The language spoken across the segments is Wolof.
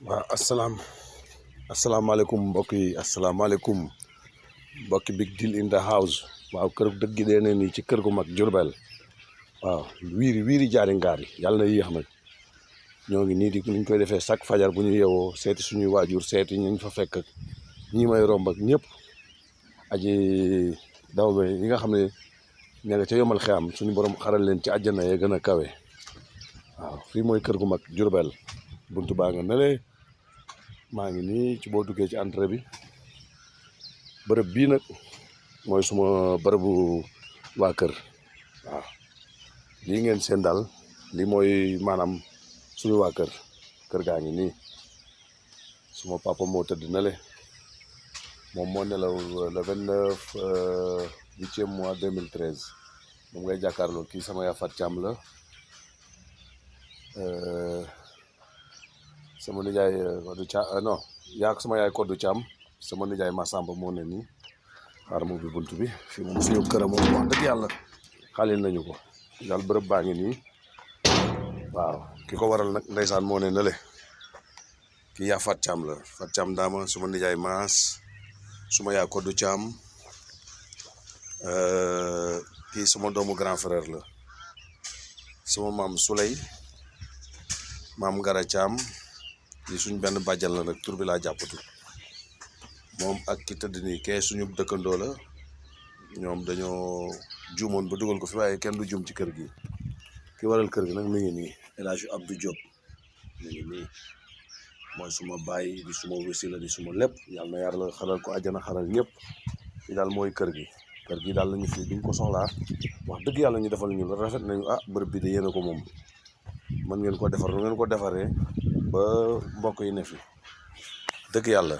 waaw asalaamaaleykum mbokk yi asalaamaaleykum mbokki Big Deal in the house. waaw kër dëgg gi dee ne nii ci kër gu mag Jurbel. waaw wiiri jaari ngaar yi yàlla na yéex nag ñoo ngi nii di niñ koy defee chaque fajar bu ñu yeewoo seeti suñuy waajur seeti ñu fa fekk ñi may romb ak ñëpp aji daw be yi nga xam ne ña nga ca yomal xeyam suñu borom xaral leen ci àjjana yee gën a kawe. waaw fii mooy kër gu mag Jurbel buntu baa nga nele maa ngi nii ci boo duggee ci entrée bi bërëb bii nag mooy suma bërëbu waa kër. waaw lii ngeen seen daal lii mooy maanaam suñu waa kër gaa ngi nii suma papa moo tëdd na le moom moo nelaw le 29 8e mois 2013 moom ngay jàkkaarloo kii sama yaa Fat Thiam la sama nijaay Kodou Thiam non yaa sama yaay Kodou Thiam sama nijaay Massamba moo ne nii xaaral ma ubbi bunt bi fii moom suñu kër moom wax dëgg yàlla xaalil nañu ko daal bërëb baa ngi nii. waaw ki ko waral nag ndeysaan moo ne nale kii yaa Fat Thiam la Fat Thiam daama suma nijaay Maas suma yaay Kodou Thiam kii suma doomu grand frère la suma maam Souley maam Ngara Thiam lii suñ benn bàjjal la nag tur bi laa jàppatu moom ak ki tëdd nii kee suñu dëkkandoo la ñoom dañoo juumoon ba dugal ko fi waaye kenn du juum ci kër gi ki waral kër gi nag mi ngi nii El Hadj Abdou Diop mi ngi nii mooy suma baay di suma wasila di suma lépp yàlla na yàlla xaral ko àjjana xaral ñëpp fi daal mooy kër gi daal lañu fi duñ ko soxlaa wax dëgg yàlla ñu defal ñu rafet nañu bërëb bi de yéen a ko moom mën ngeen ko defar nu ngeen ko defaree ba mbokk yi ne fi dëgg yàlla.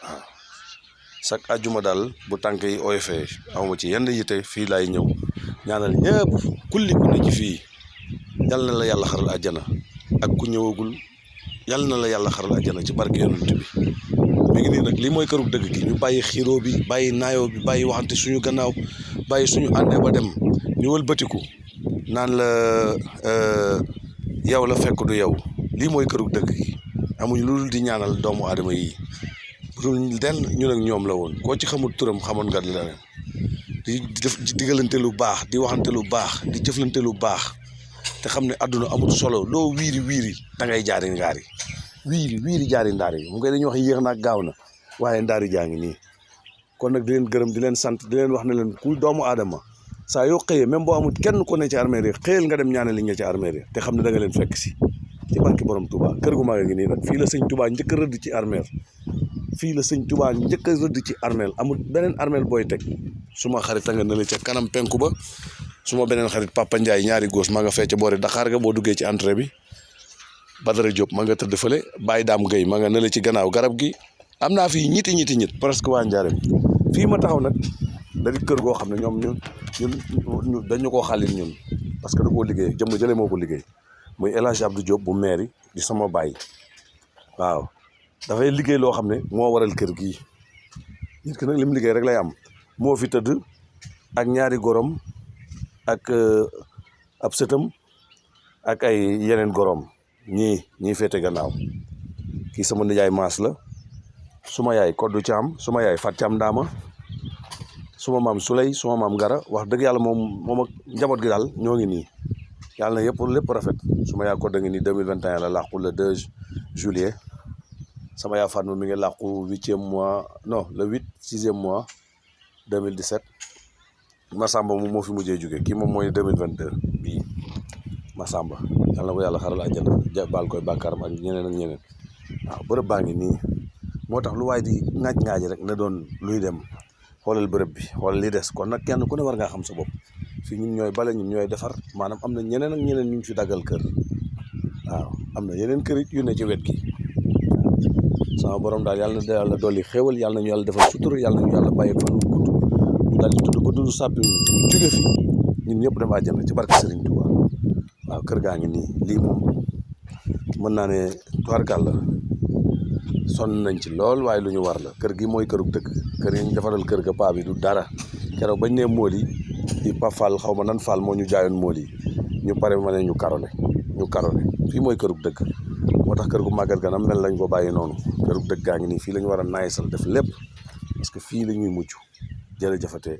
waaw chaque àjjuma daal bu tànk yi oyofee awma ci yenn yite fii laay ñëw ñaanal ñëpp kulli ku ne ci fii yal na la yàlla xaral àjjana ak ku ñëwagul yal na la yàlla xaral àjjana ci barke yonent bi mi ngi nii nag lii mooy kërug dëgg gi ñu bàyyi xiiroo bi bàyyi naayoo bi bàyyi waxante suñu gannaaw bàyyi suñu àndee ba dem ñu wëlbatiku naan la yow la fekk du yow. lii mooy kërug dëgg gi amuñu lu dul di ñaanal doomu aadama yi dul den ñu nag ñoom la woon koo ci xamul turam xamoon nga leneen di def di digalante lu baax di waxante lu baax di jëflante lu baax te xam ne àdduna amul solo loo wiiri da ngay jaari ngaar yi wiiri jaari ndaar yi mu ngay dañuy wax yéex naag gaaw na waaye ndaari jaa ngi nii. kon nag di leen gërëm di leen sant di leen wax ne leen ku doomu aadama saa yoo xëyee même boo amul kenn ku ne ci armée yi xëyal nga dem ñaanal li nga ci armée yi te xam ne da nga leen fekk si ci barki borom Touba kër gu mag ngi nii nag fii la sëñ Touba njëkk a rëdd ci armeel fii la sëñ Touba njëkk a rëdd ci armeel amul beneen armeel booy teg suma xarit a nga nële ca kanam penku ba suma beneen xarit Papa Ndiaye ñaari góos maa nga fee ca boori Dakar ga boo duggee ci entrée bi Badara Diop ma nga tëdd fële Baye Dame Gueye ma nga nële ci gannaaw garab gi am naa fii ñit presque waa Njaareem fii ma taxaw nag da di kër goo xam ne ñoom ñun dañu koo xalil ñun parce que da koo liggéey jëmm jële moo ko liggéey muy El Hadj Abdou Diop bu maire di sama baay. waaw dafay liggéey loo xam ne moo waral kër gii nit ki nag li mu liggéey rek lay am moo fi tëdd ak ñaari gorom ak ab sëtam ak ay yeneen gorom ñii féete gannaaw kii sama nijaay Maas la suma yaay Kodou Thiam suma yaay Fat Thiam Ndaama suma maam Souley suma maam Ngara wax dëgg yàlla moom ak njaboot gi daal ñoo ngi nii yàlla na lépp rafet suma yaa Kodou ngi nii 2021 la làqu le 2 juillet sama yaa Fatma mi ngi làqu 8e mois non le 6e mois 2017 Massamba moom moo fi mujjee jóge kii moom mooy 2022 bii Massamba yàlla na ko yàlla xaral àjjana baal koy bàkkaaram ak ñeneen waaw bërëb baa ngi nii moo tax lu waay di ŋaaj rek na doon luy dem xoolal bërëb bi xoolal li des kon nag kenn ku ne war ngaa xam sa bopp fii ñun ñooy bale ñun ñooy defar maanaam am na ñeneen ak ñeneen ñu fi daggal kër waaw am na yeneen kër yu ne ci wet gi sama borom daal yàlla na yàlla dolli xéewal yàlla nañu yàlla defal sutura yàlla nañu yàlla bàyyi fan gudd ñu daal di tudd ba dund sàppi ñu jóge fi ñun ñëpp dem àjjana ci barke Serigne Touba. waaw kër gaa ngi nii lii moom mën naa ne tubaarkàlla sonn nañ ci lool waaye lu ñu war la kër gi mooy kërug dëkk kër yi ñu defaral kër ga paa bi du dara keroog bañ ne mool yi di Pa Fall xaw ma nan Fall moo ñu jaayoon mool yi ñu pare ma ne ñu karole fii mooy kërug dëkk moo tax kër gu màggat ga nam mel lañ ko bàyyi noonu kër gu dëgg gaa ngi nii fii la ñu war a naayisal def lépp parce que fii la ñuy mujj jërëjëfatee